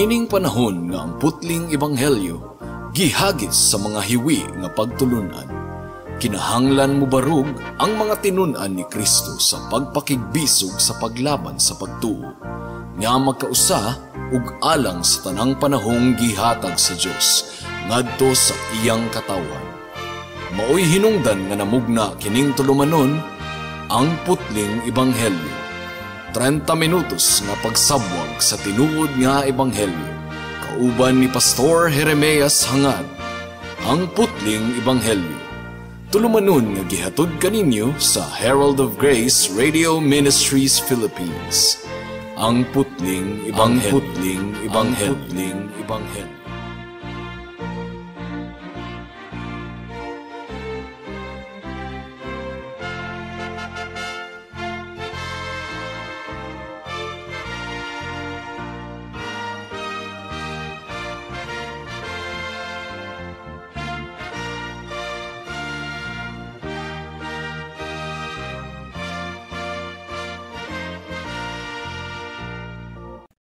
Niining panahon nga ang putling ebanghelyo gihagis sa mga hiwi nga pagtulunan, kinahanglan mobarog ang mga tinun-an ni Kristo sa pagpakigbisog sa paglaban sa pagtuo, nga magkausa ug alang sa tanang panahong gihatag sa Dios ngadto sa iyang katawhan. Maoy hinungdan nga namugna kining tulumanon, Ang Putling Ebanghelyo. 30 minutos nga pagsabwag sa tinuod nga ebanghelyo. Kauban ni Pastor Jeremias Hangad, Ang Putling Ebanghelyo. Tulumanon nga gihatod kaninyo sa Herald of Grace Radio Ministries Philippines. Ang Putling Ebanghelyo. Ang Putling Ebanghelyo. Putling Ebanghelyo.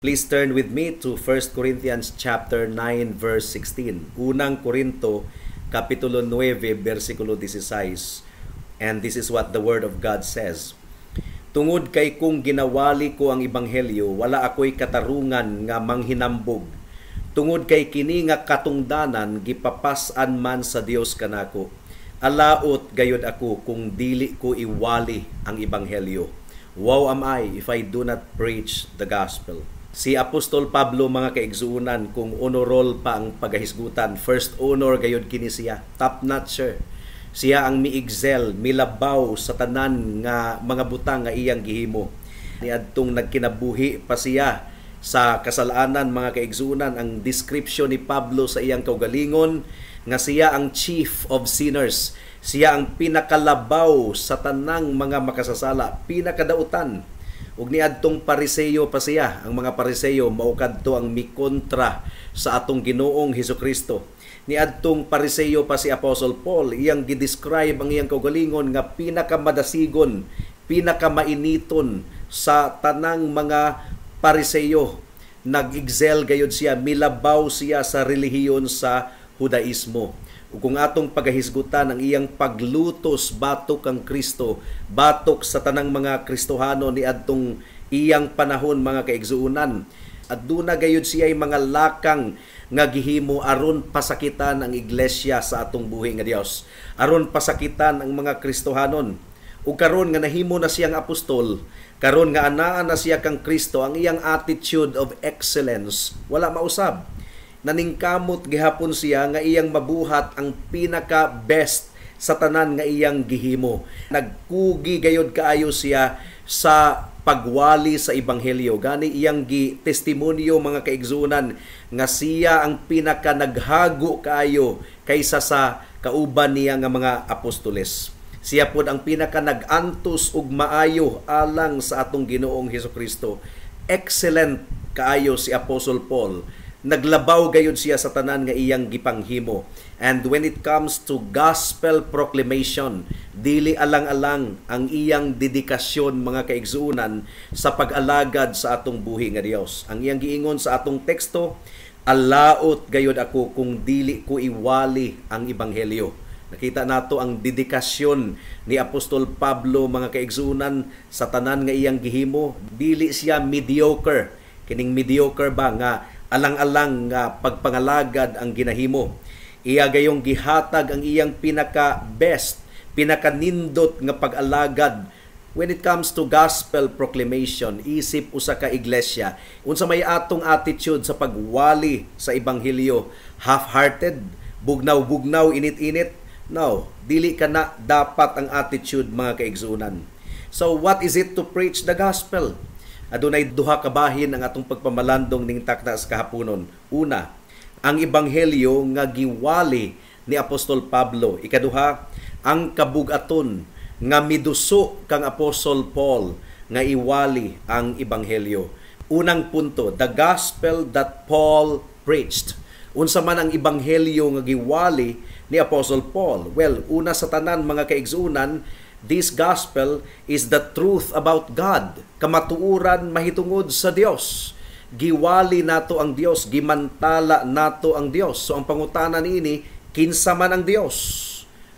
Please turn with me to 1 Corinthians chapter 9 verse 16. Unang Korinto kapitulo 9 versikulo 16. And this is what the word of God says. Tungod kay kung ginawali ko ang ebanghelyo, wala ako'y katarungan nga manghinambog. Tungod kay kini nga katungdanan gipapas-an man sa Dios kanako. Alaot gayod ako kung dili ko iwali ang ebanghelyo. Woe am I if I do not preach the gospel. Si Apostol Pablo, mga kaigsuonan, kung honor roll pa ang pagahisgutan, first honor gayod kini siya, top notcher. Siya ang mi-excel, milabaw sa tanan nga mga butang nga iyang gihimo. Niadtong nagkinabuhi pa siya sa kasalanan, mga kaigsuonan, ang description ni Pablo sa iyang kaugalingon nga siya ang chief of sinners. Siya ang pinakalabaw sa tanang mga makasasala, pinakadautan. Ug niadtong Pariseyo pa siya. Ang mga Pariseyo mao kadto ang mikontra sa atong Ginoong Hesukristo. Niadtong Pariseyo pa si Apostle Paul, iyang gidescribe ang iyang kaugalingon nga pinakamadasigon, pinakamainiton sa tanang mga Pariseyo. Nag-excel gayud siya, milabaw siya sa relihiyon sa Judaismo. Ug kung atong pagahisgutan ang iyang paglutos batok kang Kristo, batok sa tanang mga Kristohano niadtong iyang panahon, mga kaigsuonan, at duna gayud siya mga lakang nga gihimo aron pasakitan ang iglesia sa atong buhi nga Dios, aron pasakitan ang mga Kristohanon. Ug karon nga nahimo na siyang apostol, karon nga anaa na siya kang Kristo, ang iyang attitude of excellence wala mausab. Naningkamot gihapon siya nga iyang mabuhat ang pinaka best sa tanan nga iyang gihimo. Nagkugi gayod kaayo siya sa pagwali sa ebanghelyo. Gani iyang gi-testimonyo, mga kaigsuonan, nga siya ang pinaka naghago kaayo kaysa sa kauban niya nga mga apostoles. Siya pod ang pinaka nag-antos og maayo alang sa atong Ginoong Hesukristo. Excellent kaayo si Apostle Paul. Naglabaw gayud siya sa tanan nga iyang gipanghimo. And when it comes to gospel proclamation, dili alang-alang ang iyang dedikasyon, mga kaigsuonan, sa pag-alagad sa atong buhi nga Dios. Ang iyang giingon sa atong teksto, alaot gayud ako kung dili ko iwali ang ebanghelyo. Nakita nato ang dedikasyon ni Apostol Pablo, mga kaigsuonan, sa tanan nga iyang gihimo. Dili siya mediocre. Kining mediocre ba nga alang-alang nga pagpangalagad ang ginahimo. Iya gayong gihatag ang iyang pinaka-best, pinaka-nindot nga pag-alagad when it comes to gospel proclamation. Isip usa ka iglesia, unsa may atong attitude sa pagwali sa ebanghelyo? Half-hearted, bugnaw-bugnaw, init-init? No, dili ka na dapat ang attitude, mga kaigsuonan. So what is it to preach the gospel? Adunay duha ka bahin ang atong pagpamalandong ning takna sa kahaponon. Una, ang ebanghelyo nga giwali ni Apostol Pablo. Ikaduha, ang kabug-aton nga miduso kang Apostol Paul nga iwali ang ebanghelyo. Unang punto, the gospel that Paul preached. Unsa man ang ebanghelyo nga giwali ni Apostle Paul? Well, una sa tanan, mga kaigsuonan, this gospel is the truth about God, kamatuoran mahitungod sa Dios. Giwali nato ang Dios, gimantala nato ang Dios. So ang pangutana niini, kinsa man ang Dios?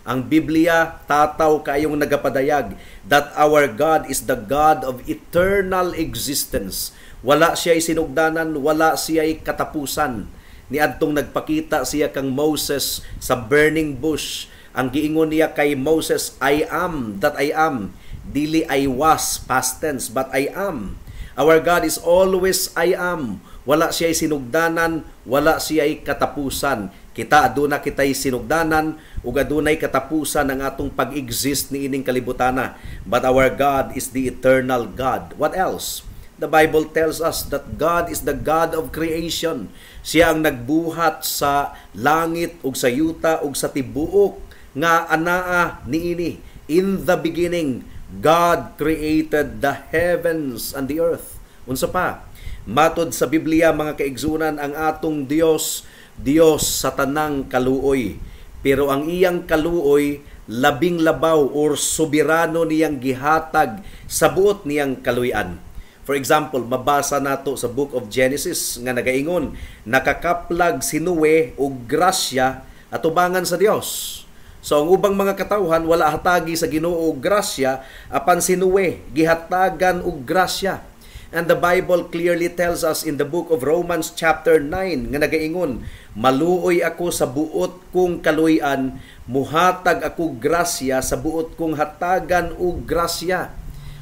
Ang Biblia tataw kayong nagapadayag that our God is the God of eternal existence. Wala siya sinugdanan, wala siya katapusan. Niadtong nagpakita siya kang Moses sa burning bush, ang giingon niya kay Moses, "I am that I am." Dili "I was," past tense, but "I am." Our God is always "I am." Wala siya sinugdanan, wala siya katapusan. Kita, aduna kitay sinugdanan ug adunay katapusan ang atong pag-exist niining kalibutana. But our God is the eternal God. What else? The Bible tells us that God is the God of creation. Siya ang nagbuhat sa langit ug sa yuta ug sa tibuok nga anaa niini. In the beginning, God created the heavens and the earth. Unsa pa? Matod sa Biblia, mga kaigsunan, ang atong Dios, Dios sa tanang kaluoy. Pero ang iyang kaluoy, labing labaw or soberano niyang gihatag sa buot niyang kaluyan. For example, mabasa nato sa Book of Genesis nga nagaingon, nakakaplag si Noe og grasya atubangan sa Dios. So ang ubang mga katawhan wala hatagi sa Ginoo og grasya, apan si Noe gihatagan og grasya. And the Bible clearly tells us in the Book of Romans chapter 9 nga nagaingon, "Maluoy ako sa buot kong kaluy-an, muhatag ako grasya sa buot kong hatagan og grasya."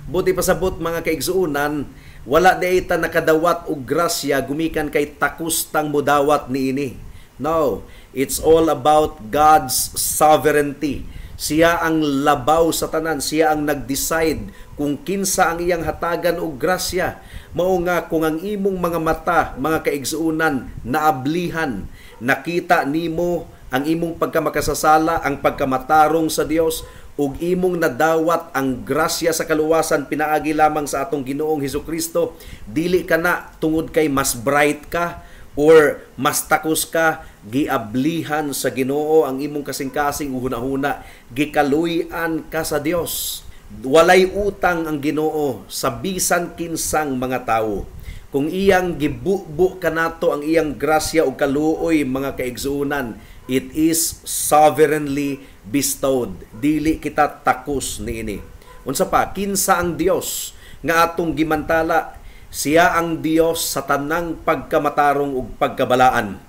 Buot ipasabot, mga kaigsuonan, wala diay ta nakadawat og grasya gumikan kay takos tang mudawat niini. No, it's all about God's sovereignty. Siya ang labaw sa tanan, siya ang nag-decide kung kinsa ang iyang hatagan og grasya. Mao nga kung ang imong mga mata, mga kaigsuonan, naablihan, nakita nimo ang imong pagkamakasasala, ang pagkamatarong sa Dios, ug imong nadawat ang grasya sa kaluwasan pinaagi lamang sa atong Ginoong Hesukristo, dili ka na tungod kay mas bright ka or mas takos ka. Giablihan sa Ginoo ang imong kasing-kasing ug hunahuna, gikaluy-an ka sa Dios. Walay utang ang Ginoo sa bisan kinsang mga tawo. Kung iyang gibubo kanato ang iyang grasya ug kaluoy, mga kaigsuonan, it is sovereignly bestowed. Dili kita takos niini. Unsa pa? Kinsa ang Dios nga atong gimantala? Siya ang Dios sa tanang pagkamatarong ug pagkabalaan.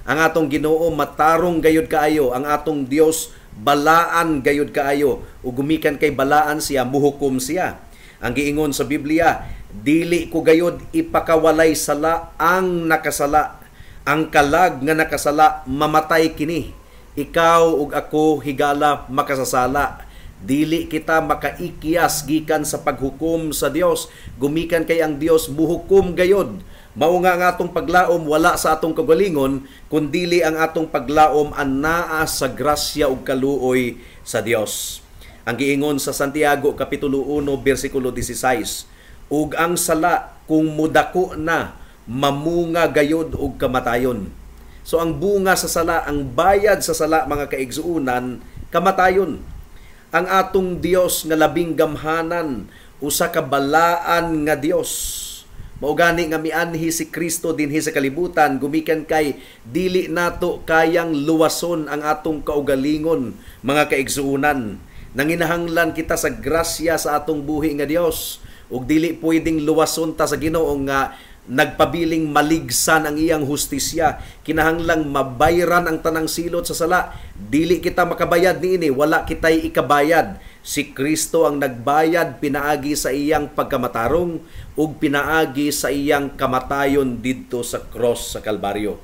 Ang atong Ginoo matarong gayud kaayo, ang atong Dios balaan gayud kaayo, ug gumikan kay balaan siya, muhukom siya. Ang giingon sa Biblia, "Dili ko gayud ipakawalay sala ang nakasala. Ang kalag nga nakasala, mamatay kini." Ikaw ug ako, higala makasasala. Dili kita makaikyas gikan sa paghukom sa Dios gumikan kay ang Dios muhukom gayod. Mao nga ang atong paglaom wala sa atong kagalingon, kundili ang atong paglaom anaa sa grasya ug kaluoy sa Dios. Ang giingon sa Santiago kapitulo 1 bersikulo 16, "Ug ang sala, kung mudako na, mamunga gayod og kamatayon." So ang bunga sa sala, ang bayad sa sala, mga kaigsuonan, kamatayon. Ang atong Dios nga labing gamhanan, usa ka balaan nga Dios. Mao gani nga mianhi si Kristo dinhi sa kalibutan gumikan kay dili nato kayang luwason ang atong kaugalingon, mga kaigsuonan. Nanginahanglan kita sa grasya sa atong buhi nga Dios, ug dili pwedeng luwason ta sa Ginoo nga nagpabiling maligsan ang iyang hustisya. Kinahanglang mabayran ang tanang silot sa sala. Dili kita makabayad niini, wala kitay ikabayad. Si Kristo ang nagbayad pinaagi sa iyang pagkamatarong ug pinaagi sa iyang kamatayon didto sa cross sa Kalbaryo.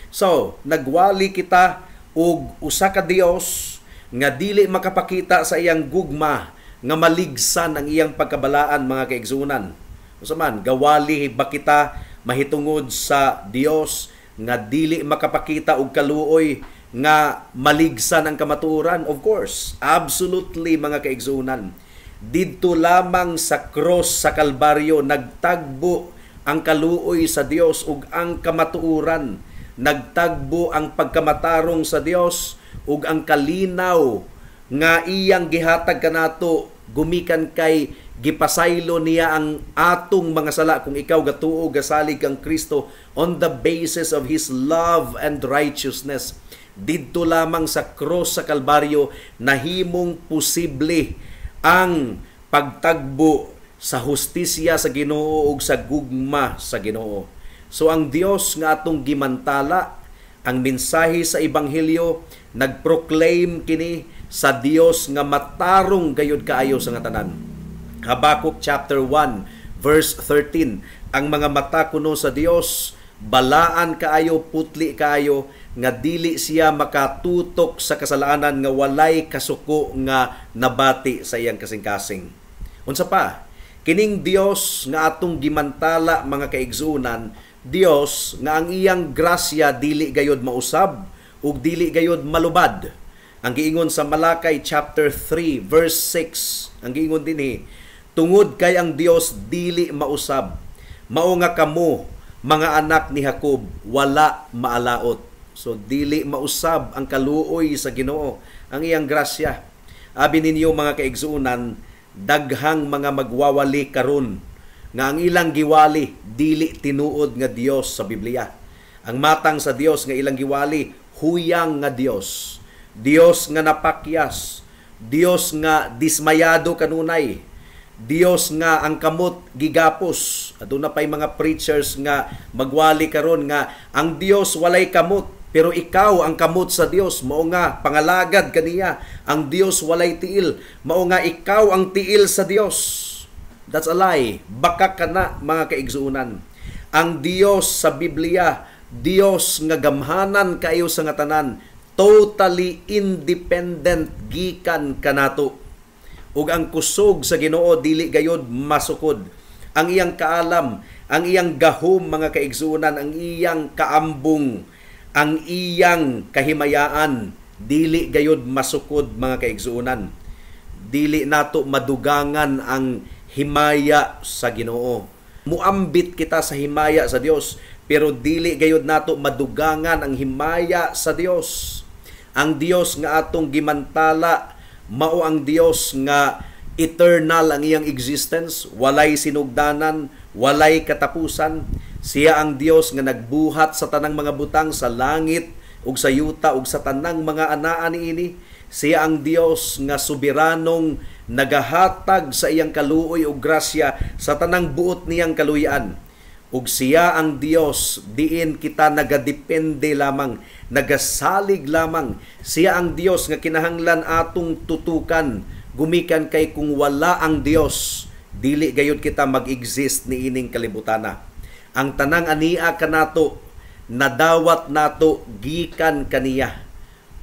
So, nagwali kita og usa ka Dios nga dili makapakita sa iyang gugma nga maligsan ang iyang pagkabalaan, mga kaigsuonan. Unsa man, gawali ba kita mahitungod sa Dios nga dili makapakita og kaluoy nga maligsan ang kamatuoran? Of course, absolutely, mga kaigsuonan. Didto lamang sa cross sa Kalbaryo nagtagbo ang kaluoy sa Dios ug ang kamatuoran. Nagtagbo ang pagkamatarong sa Dios ug ang kalinaw nga iyang gihatag kanato. Gumikan kay gipasaylo niya ang atong mga sala kung ikaw gatuo, gasalig kang Kristo on the basis of His love and righteousness. Didto lamang sa cross sa Kalbaryo nahimong posible ang pagtagbo sa hustisya sa Ginoo ug sa gugma sa Ginoo. So ang Dios nga atong gimantala, ang mensahe sa ebanghelyo nagproclaim kini sa Dios nga matarong gayud kaayo sa nga tanan. Habakuk chapter 1 verse 13, ang mga mata kuno sa Dios balaan kaayo, putli kaayo, nga dili siya makatutok sa kasalanan nga walay kasuko nga nabati sa iyang kasing-kasing. Unsa pa? Kining Dios nga atong gimantala, mga kaigsuonan, Dios nga ang iyang grasya dili gayod mausab ug dili gayod malubad. Ang giingon sa Malakay chapter 3 verse 6, ang giingon dinhi, tungod kay ang Dios dili mausab, mao nga kamo mga anak ni Jacob wala maalaot. So dili mausab ang kaluoy sa Ginoo, ang iyang grasya. Abi ninyo, mga kaigsuonan, daghang mga magwawali karon nga ang ilang giwali dili tinuod nga Dios sa Biblia. Ang matang sa Dios nga ilang giwali, huyang nga Dios, Dios nga napakyas, Dios nga dismayado kanunay, Dios nga ang kamot gigapos. Aduna pay mga preachers nga magwali karon nga ang Dios walay kamot, pero ikaw ang kamot sa Dios, mao nga pangalagad kaniya. Ang Dios walay tiil, mao nga ikaw ang tiil sa Dios. That's a lie. Baka kana, mga kaigsuonan. Ang Dios sa Biblia, Dios nga gamhanan kaayo sa nga tanan, totally independent gikan kanato. Ug ang kusog sa Ginoo dili gayod masukod. Ang iyang kaalam, ang iyang gahom, mga kaigsuonan, ang iyang kaambong, ang iyang kahimayaan dili gayod masukod, mga kaigsuonan. Dili nato madugangan ang himaya sa Ginoo. Muambit kita sa himaya sa Dios, pero dili gayod nato madugangan ang himaya sa Dios. Ang Dios nga atong gimantala mao ang Dios nga eternal ang iyang existence, walay sinugdanan, walay katapusan. Siya ang Dios nga nagbuhat sa tanang mga butang sa langit ug sa yuta ug sa tanang mga anaa niini. Siya ang Dios nga soberanong nagahatag sa iyang kaluoy ug grasya sa tanang buot niyang kaluyan. Ug siya ang Dios diin kita nagadepende lamang, nagasalig lamang. Siya ang Dios nga kinahanglan atong tutukan, gumikan kay kung wala ang Dios, dili gayud kita mag-exist niining kalibutana. Ang tanang ania kanato nadawat nato gikan kaniya.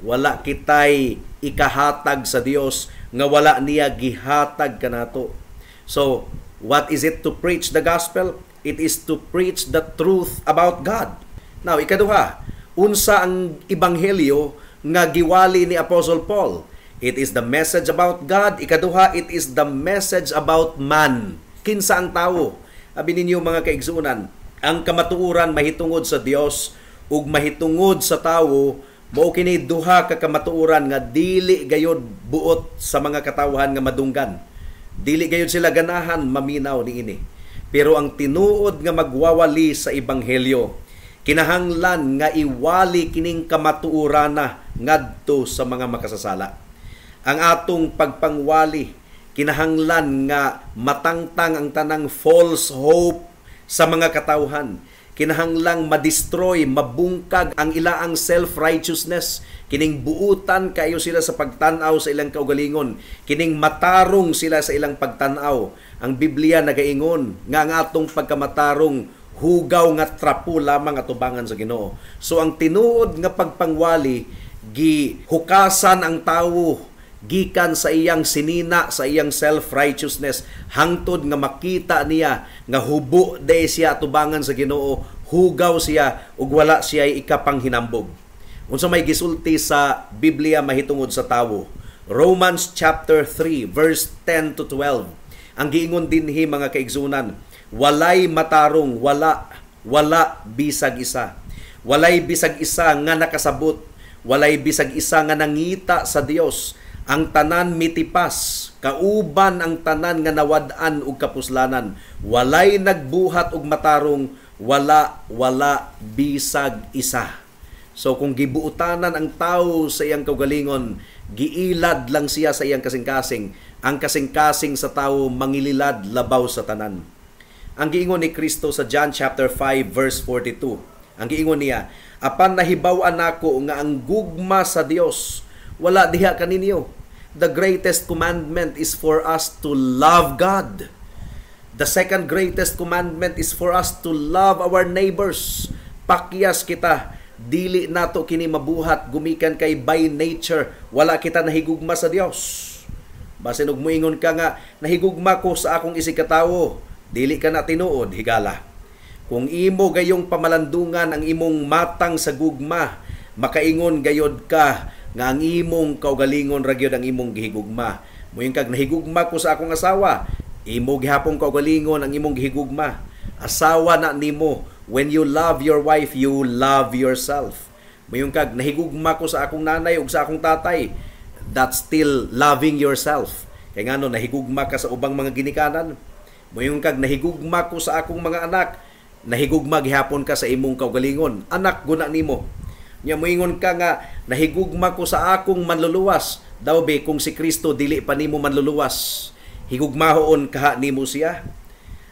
Wala kitay ikahatag sa Dios nga wala niya gihatag kanato. So, what is it to preach the gospel? It is to preach the truth about God. Now, ikaduha, unsa ang ebanghelyo nga giwali ni Apostle Paul? It is the message about God. Ikaduha, it is the message about man. Kinsa ang tawo? Abi ninyo, mga kaigsuonan, ang kamatuoran mahitungod sa Dios ug mahitungod sa tawo mao kini duha ka kamatuoran nga dili gayod buot sa mga katawhan nga madunggan. Dili gayod sila ganahan maminaw niini. Pero ang tinuod nga magwawali sa ebanghelyo, kinahanglan nga iwali kining kamatuorana ngadto sa mga makasasala. Ang atong pagpangwali kinahanglan nga matangtang ang tanang false hope sa mga katawhan. Kinahanglang ma-destroy, mabungkag ang ilaang self-righteousness. Kining buutan kayo sila sa pagtan-aw sa ilang kaugalingon. Kining matarong sila sa ilang pagtan-aw. Ang Biblia nagaingon nga ang atong pagkamatarong hugaw nga trapo lamang atubangan sa Ginoo. So ang tinuod nga pagpangwali, gihukasan ang tawo gikan sa iyang sinina, sa iyang self-righteousness, hangtod nga makita niya nga hubo day siya atubangan sa Ginoo, hugaw siya ug wala siya ikapanghinambog. Unsa may gisulti sa Biblia mahitungod sa tawo? Romans chapter 3 verse 10 to 12. Ang giingon dinhi, mga kaigsunan, walay matarong, wala, wala bisag isa. Walay bisag isa nga nakasabot, walay bisag isa nga nangita sa Dios. Ang tanan mitipas, kauban ang tanan nga nawad-an og kapuslanan. Walay nagbuhat og matarong, wala, wala bisag isa. So kung gibuotanan ang tao sa iyang kaugalingon, giilad lang siya sa iyang kasing-kasing. Ang kasing-kasing sa tao mangililad labaw sa tanan. Ang giingon ni Kristo sa John chapter 5 verse 42. Ang giingon niya, "Apan nahibaw-an nako nga ang gugma sa Dios wala diha kaninyo." The greatest commandment is for us to love God. The second greatest commandment is for us to love our neighbors. Pakyas kita, dili nato kini mabuhat gumikan kay by nature wala kita nahigugma sa Dios. Basin og muingon ka nga nahigugma ko sa akong isigkatawo, dili ka na tinuod, higala. Kung imo gayong pamalandungan ang imong matang sa gugma, makaingon gayod ka nga ang imong kaugalingon ra gyud ang imong gihigugma. Moingon kag nahigugma ko sa akong asawa, imo gihapong kaugalingon ang imong gihigugma. Asawa na nimo. When you love your wife, you love yourself. Moingon kag nahigugma ko sa akong nanay ug sa akong tatay, that's still loving yourself. Kay ngano, nahigugma ka sa ubang mga ginikanan. Moingon kag nahigugma ko sa akong mga anak, nahigugma gihapon ka sa imong kaugalingon. Anak guna nimo. Nya moingon ka nga nahigugma ko sa akong manluluwas, daw be kung si Kristo dili pa nimo manluluwas, higugmahoon kaha nimo siya?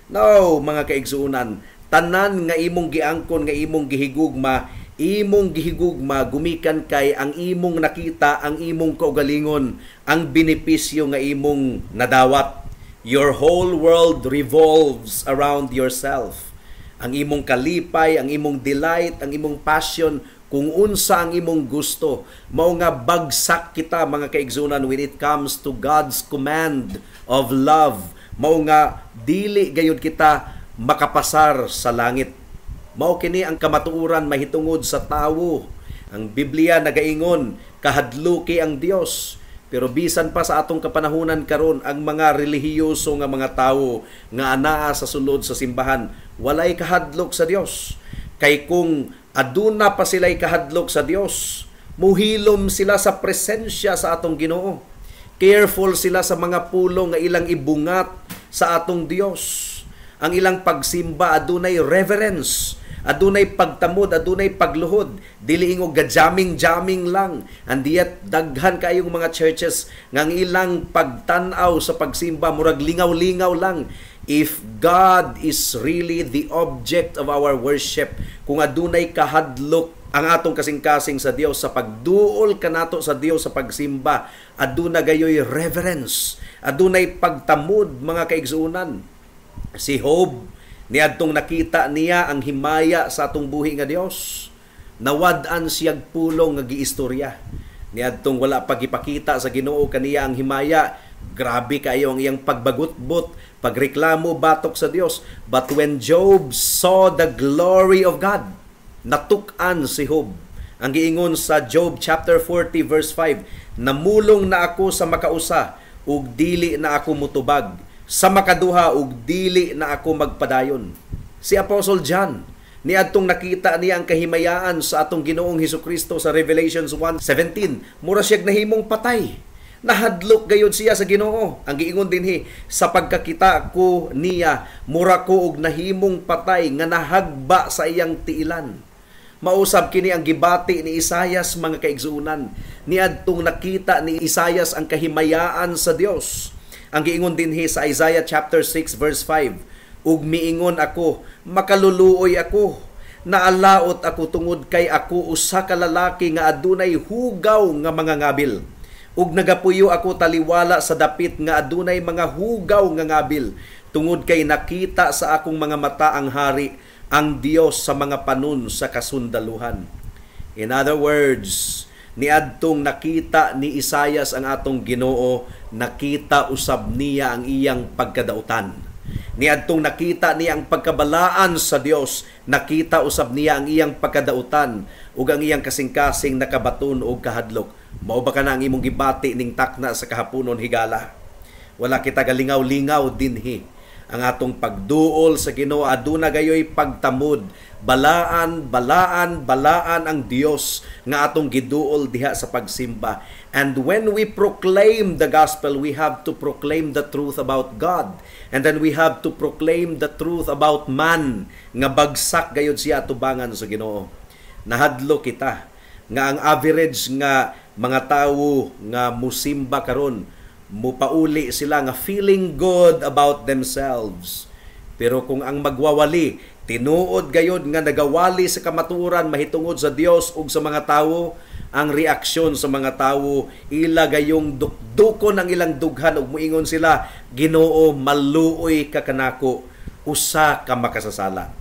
No, mga kaigsuonan, tanan nga imong giangkon nga imong gihigugma, imong gihigugma gumikan kay ang imong nakita ang imong kaugalingon, ang benepisyo nga imong nadawat. Your whole world revolves around yourself. Ang imong kalipay, ang imong delight, ang imong passion, kung unsa ang imong gusto. Mao nga bagsak kita, mga kaigsuonan, when it comes to God's command of love. Mao nga dili gayud kita makapasar sa langit. Mao kini ang kamatuoran mahitungod sa tawo. Ang Biblia nagaingon, kahadluki ang Dios. Pero bisan pa sa atong kapanahunan karon, ang mga relihiyoso nga mga tawo nga anaa sa sulod sa simbahan, walay kahadlok sa Dios. Kay kung aduna pa sila'y kahadlok sa Dios, muhilom sila sa presensya sa atong Ginoo. Careful sila sa mga pulong nga ilang ibungat sa atong Dios. Ang ilang pagsimba adunay reverence, adunay pagtamod, adunay pagluhod. Dili ingog ga-jamming-jamming lang. And yet daghan kayong mga churches nga ang ilang pagtan-aw sa pagsimba murag lingaw-lingaw lang. If God is really the object of our worship, kung adunay kahadlok ang atong kasing-kasing sa Dios sa pagduol kanato sa Dios sa pagsimba, aduna gayoy reverence, adunay pagtamod, mga kaigsuonan. Si Job, niadtong nakita niya ang himaya sa atong buhi nga Dios, nawad-an siyag pulong nga giistorya. Niadtong wala pagipakita sa Ginoo kaniya ang himaya, grabe kayo ang iyang pagbagutbot, pagreklamo batok sa Dios. But when Job saw the glory of God, natuk-an si Job. Ang giingon sa Job chapter 40 verse 5, "Namulong na ako sa makausa ug dili na ako mutubag, sa makaduha ug dili na ako magpadayon." Si Apostle John, niadtong nakita niya ang kahimayaan sa atong Ginoong Hesukristo sa Revelations 1:17, mura siyag nahimong patay. Nahadlok gayud siya sa Ginoo. Ang giingon dinhi, "Sa pagkakita ko niya, mura ko og nahimong patay nga nahagba sa iyang tiilan." Mausab kini ang gibati ni Isayas, mga kaigsuonan. Niadtong nakita ni Isayas ang kahimayaan sa Dios. Ang giingon dinhi sa Isaiah chapter 6 verse 5, "Ug miingon ako, makaluluoy ako, naalaot ako tungod kay ako usa ka lalaki nga adunay hugaw nga mga ngabil. Ug nagapuyo ako taliwala sa dapit nga adunay mga hugaw nga ngabil, tungod kay nakita sa akong mga mata ang hari, ang Dios sa mga panon sa kasundaluhan." In other words, niadtong nakita ni Isayas ang atong Ginoo, nakita usab niya ang iyang pagkadautan. Niadtong nakita niya ang pagkabalaan sa Dios, nakita usab niya ang iyang pagkadautan ug ang iyang kasing-kasing nakabaton og kahadlok. Mao ba kana ang imong gibati ning takna sa kahaponon, higala? Wala kita galingaw-lingaw dinhi. Ang atong pagduol sa Ginoo aduna gayoy pagtamod. Balaan, balaan, balaan ang Dios nga atong giduol diha sa pagsimba. And when we proclaim the gospel, we have to proclaim the truth about God. And then we have to proclaim the truth about man nga bagsak gayud siya atubangan sa Ginoo. Nahadlo kita nga ang average nga mga tawo nga musimba karon, mupauli sila nga feeling good about themselves. Pero kung ang magwawali, tinuod gayod nga nagawali sa kamatuoran mahitungod sa Dios ug sa mga tawo, ang reaksyon sa mga tawo, ila gayong dukdukon ang ilang dughan ug muingon sila, "Ginoo, maluoy ka kanako, usa ka makasasala."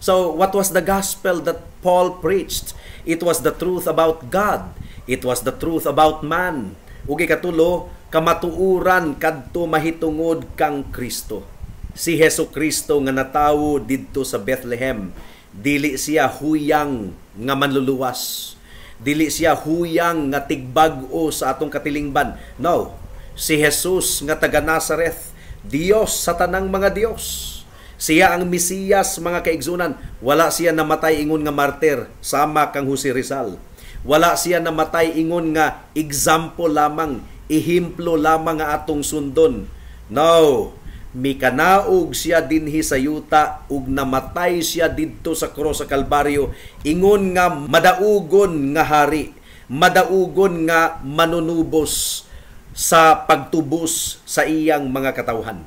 So, what was the gospel that Paul preached? It was the truth about God. It was the truth about man. Ug ikatulo, kamatuoran kadto mahitungod kang Kristo. Si Hesus Kristo nga natawo didto sa Bethlehem, dili siya huyang nga manluluwas. Dili siya huyang nga tigbag-o sa atong katilingban. No. Si Jesus nga taga Nazareth, Dios sa tanang mga Dios. Siya ang Mesiyas, mga kaigsunan. Wala siya namatay ingon nga martir sama kang Jose Rizal. Wala siya namatay ingon nga example lamang, ehemplo lamang nga atong sundon. No, mikanaog siya dinhi sa yuta ug namatay siya didto sa krus sa Kalbaryo ingon nga madaugon nga hari, madaugon nga manunubos sa pagtubos sa iyang mga katawhan.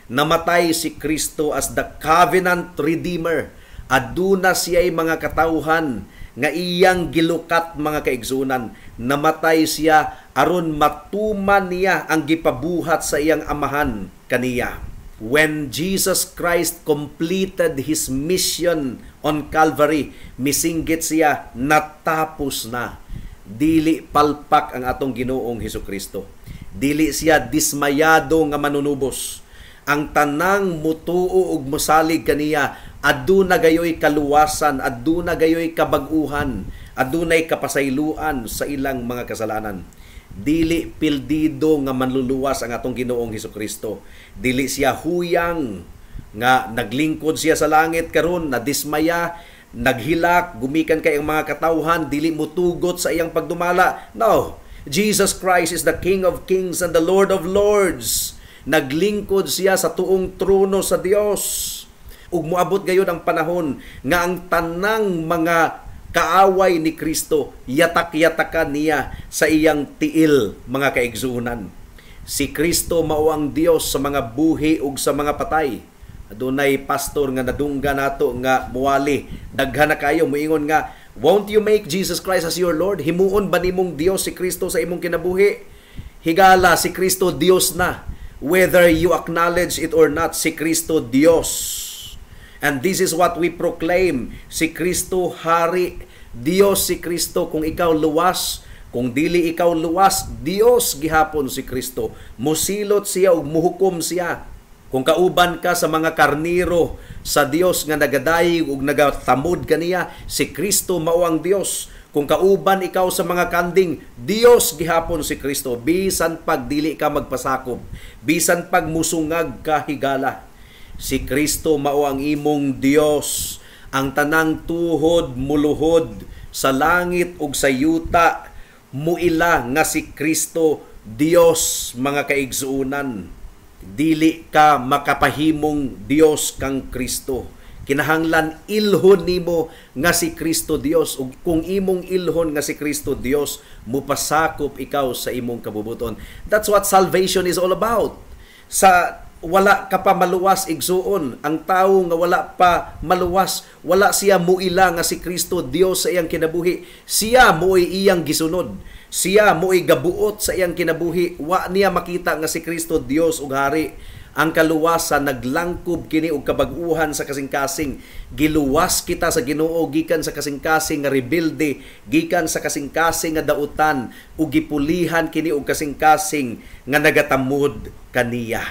Namatay si Kristo as the covenant redeemer. Aduna siya'y mga katawhan nga iyang gilukat, mga kaigsunan. Namatay siya aron matuman niya ang gipabuhat sa iyang Amahan kaniya. When Jesus Christ completed His mission on Calvary, misinggit siya, "Natapos na." Dili palpak ang atong Ginoong Hesus Kristo. Dili siya dismayado nga manunubos. Ang tanang mutuo ug mosalig kaniya, aduna gayoy kaluwasan, aduna gayoy kabag-uhan, adunay kapasayloan sa ilang mga kasalanan. Dili pildido nga manluluwas ang atong Ginoong Hesus Kristo. Dili siya huyang nga naglingkod siya sa langit karon nadismaya, naghilak gumikan kay ang mga katawhan, dili mutugot sa iyang pagdumala. No. Jesus Christ is the King of Kings and the Lord of Lords. Naglingkod siya sa tuong trono sa Dios. Ug moabot gayud ang panahon nga ang tanang mga kaaway ni Kristo yatak-yatakan niya sa iyang tiil, mga kaigsuonan. Si Kristo mao ang Dios sa mga buhi ug sa mga patay. Adunay pastor nga nadungga nato nga muwali. Daghan na kayo moingon nga, "Won't you make Jesus Christ as your Lord? Himuon ba nimong Dios si Kristo sa imong kinabuhi?" Higala, si Kristo Dios na. Whether you acknowledge it or not, si Kristo Dios. And this is what we proclaim. Si Kristo hari. Dios si Kristo kung ikaw luwas. Kung dili ikaw luwas, Dios gihapon si Kristo. Musilot siya ug muhukom siya. Kung kauban ka sa mga karniro sa Dios nga nagadayeg ug nagatamod kaniya, si Kristo mao ang Dios. Kung kauban ikaw sa mga kanding, Dios gihapon si Kristo. Bisan pag dili ka magpasakop, bisan pag musungag ka, higala, si Kristo mao ang imong Dios. Ang tanang tuhod muluhod sa langit ug sa yuta, muila nga si Kristo Dios, mga kaigsuonan. Dili ka makapahimong Dios kang Kristo. Kinahanglan ilhon nimo nga si Kristo Dios, ug kung imong ilhon nga si Kristo Dios, mupasakop ikaw sa imong kabubuton. That's what salvation is all about. Sa wala ka pa maluwas, igsuon, ang tawo nga wala pa maluwas, wala siya muila nga si Kristo Dios sa iyang kinabuhi. Siya mo'y iyang gisunod. Siya mo'y gabuot sa iyang kinabuhi. Wa niya makita nga si Kristo Dios ug hari. Ang kaluwasan naglangkob kini og kabag-uhan sa kasing-kasing. Giluwas kita sa Ginoo gikan sa kasing-kasing nga rebelde, gikan sa kasing-kasing nga dautan, ug gipulihan kini og kasing-kasing nga nagatamod kaniya.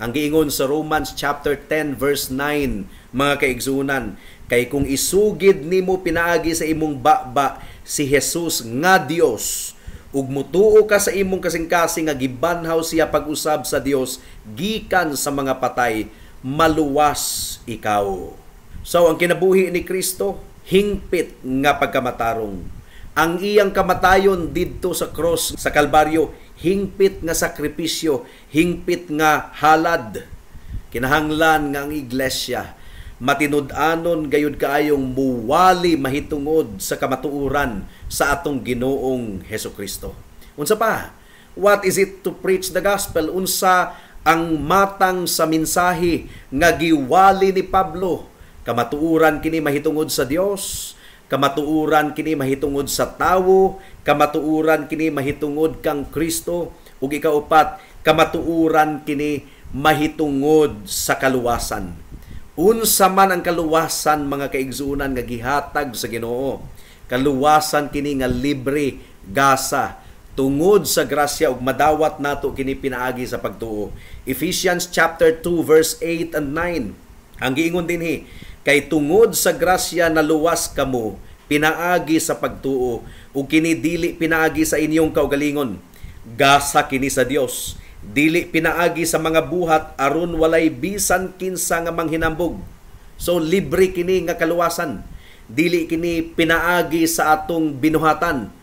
Ang giingon sa Romans chapter 10 verse 9, mga kaigsunan, kay kung isugid nimo pinaagi sa imong baba si Jesus nga Dios ug Ug mutuo ka sa imong kasing-kasing nga gibanhaw siya pag-usab sa Dios gikan sa mga patay, maluwas ikaw. So ang kinabuhi ni Kristo, hingpit nga pagkamatarong. Ang iyang kamatayon didto sa cross sa Kalbaryo, hingpit nga sakripisyo, hingpit nga halad. Kinahanglan nga ang iglesia matinud-anon gayud kaayong muwali mahitungod sa kamatuoran sa atong Ginoong Hesukristo. Unsa pa? What is it to preach the gospel? Unsa ang matang sa mensahe nga giwali ni Pablo? Kamatuoran kini mahitungod sa Dios, kamatuoran kini mahitungod sa tawo, kamatuoran kini mahitungod kang Kristo, ug ikaupat, kamatuoran kini mahitungod sa kaluwasan. Unsa man ang kaluwasan, mga kaigsuonan, nga gihatag sa Ginoo? Kaluwasan kini nga libre, gasa, tungod sa grasya, ug madawat nato kini pinaagi sa pagtuo. Ephesians chapter 2 verse 8 and 9. Ang giingon dinhi, kay tungod sa grasya naluwas kamo pinaagi sa pagtuo, ug kini dili pinaagi sa inyong kaugalingon. Gasa kini sa Dios. Dili pinaagi sa mga buhat aron walay bisan kinsa nga manghinambog. So libre kini nga kaluwasan. Dili kini pinaagi sa atong binuhatan.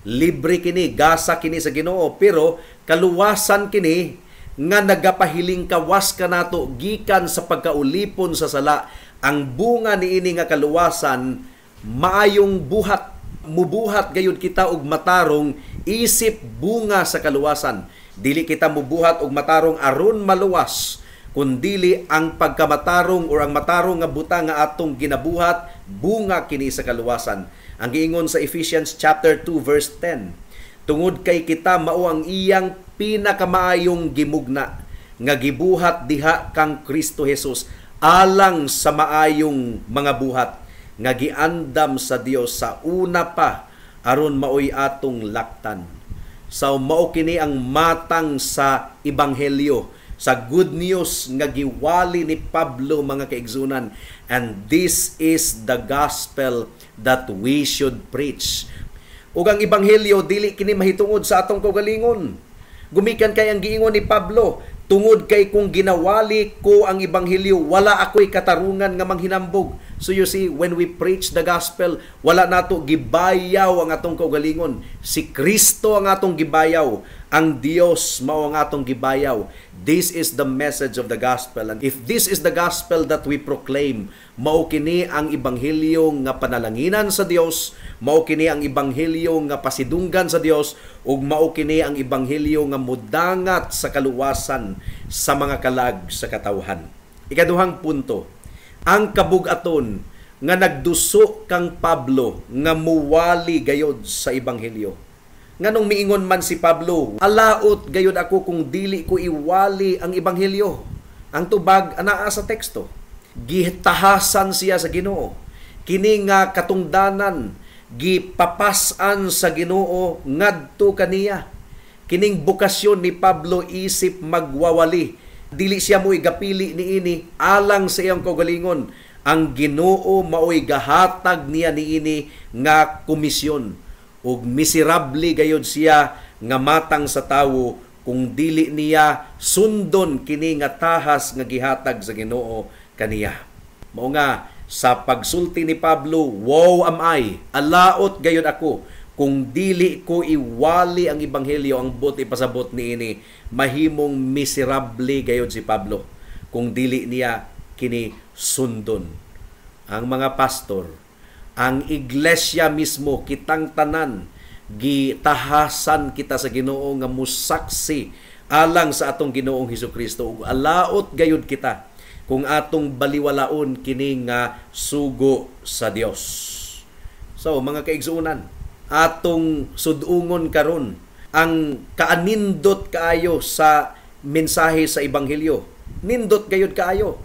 Libre kini, gasa kini sa Ginoo, pero kaluwasan kini nga nagapahiling kawas kanato gikan sa pagkaulipon sa sala. Ang bunga niini nga kaluwasan, maayong buhat. Mubuhat gayud kita og matarong isip bunga sa kaluwasan. Dili kita mubuhat og matarong aron maluwas, kundili ang pagkamatarong or ang matarong nga butang nga atong ginabuhat, bunga kini sa kaluwasan. Ang giingon sa Ephesians chapter 2 verse 10, tungod kay kita mao ang iyang pinakamaayong gimugna nga gibuhat diha kang Kristo Jesus alang sa maayong mga buhat nga giandam sa Dios sa una pa aron maoy atong laktan. So mao kini ang matang sa ebanghelyo, sa good news nga giwali ni Pablo, mga kaigsunan. And this is the gospel that we should preach. Ug ang ebanghelyo dili kini mahitungod sa atong kaugalingon. Gumikan kay ang giingon ni Pablo, tungod kay kung ginawali ko ang ebanghelyo, wala ako'y katarungan nga manghinambog. So you see, when we preach the gospel, wala nato gibayaw ang atong kaugalingon. Si Kristo ang atong gibayaw. Ang Dios mao ang atong gibayaw. This is the message of the gospel. And if this is the gospel that we proclaim, mao kini ang ebanghelyo nga panalanginan sa Dios, mao kini ang ebanghelyo nga pasidunggan sa Dios, ug mao kini ang ebanghelyo nga mudangat sa kaluwasan sa mga kalag sa katawhan. Ikaduhang punto, ang kabugaton nga nagduso kang Pablo nga muwali gayod sa ebanghelyo. Nganong miingon man si Pablo, alaot gayod ako kung dili ko iwali ang ebanghelyo? Ang tubag anaa sa teksto. Gitahasan siya sa Ginoo. Kini nga katungdanan gipapas-an sa Ginoo ngadto kaniya. Kining bokasyon ni Pablo isip magwawali. Dili siya mo'y gapili niini alang sa iyang kaugalingon. Ang Ginoo maoy gahatag niya niini nga komisyon. Ug miserable gayud siya nga matang sa tawo kung dili niya sundon kini nga tahas nga gihatag sa Ginoo kaniya. Mao nga sa pagsulti ni Pablo, woe am I, alaot gayud ako kung dili ko iwali ang ebanghelyo. Ang buot ipasabot niini, mahimong miserable gayud si Pablo kung dili niya kini sundon. Ang mga pastor, ang iglesia mismo, kitang tanan, gitahasan kita sa Ginoo nga musaksi alang sa atong Ginoong Hesukristo. Ug alaot gayud kita kung atong baliwalaon kini nga sugo sa Dios. So mga kaigsuonan, atong sudungon karon ang kaanindot kaayo sa mensahe sa ebanghelyo. Nindot gayud kaayo.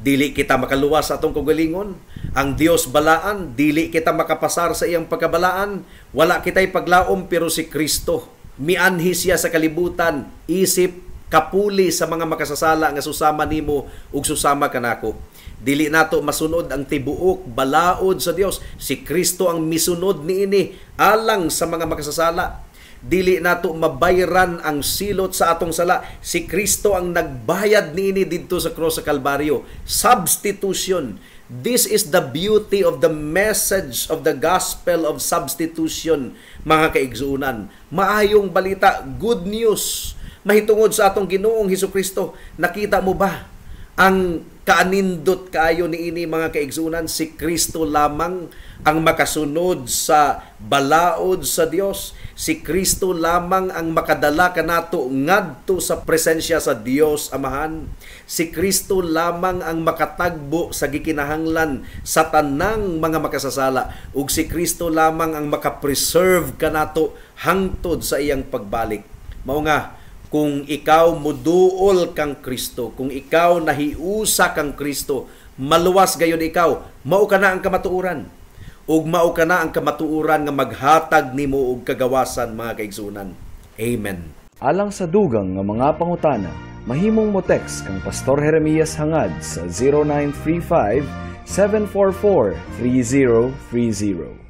Dili kita makaluwas sa atong kaugalingon. Ang Dios balaan, dili kita makapasar sa iyang pagkabalaan. Wala kita'y paglaom, pero si Kristo mianhi siya sa kalibutan isip kapuli sa mga makasasala nga susama nimo ug susama kanako. Dili nato masunod ang tibuok balaod sa Dios. Si Kristo ang misunod niini alang sa mga makasasala. Dili nato mabayran ang silot sa atong sala. Si Kristo ang nagbayad niini didto sa cross sa Kalbaryo. Substitution. This is the beauty of the message of the gospel of substitution, mga kaigsuonan. Maayong balita, good news mahitungod sa atong Ginoong Hesus Kristo. Nakita mo ba ang kaanindot kaayo niini, mga kaigsuonan? Si Kristo lamang ang makasunod sa balaod sa Dios. Si Kristo lamang ang makadala kanato ngadto sa presensya sa Dios Amahan. Si Kristo lamang ang makatagbo sa gikinahanglan sa tanang mga makasasala, ug si Kristo lamang ang makapreserve kanato hangtod sa iyang pagbalik. Mao nga kung ikaw muduol kang Kristo, kung ikaw nahiusa kang Kristo, maluwas gayon ikaw. Mao kana ang kamatuoran. Ug mao kana ang kamatuoran nga maghatag nimo og kagawasan, mga kaigsuonan. Amen. Alang sa dugang nga mga pangutana, mahimong mo text kang Pastor Jeremias Hangad sa 0935 744 3030.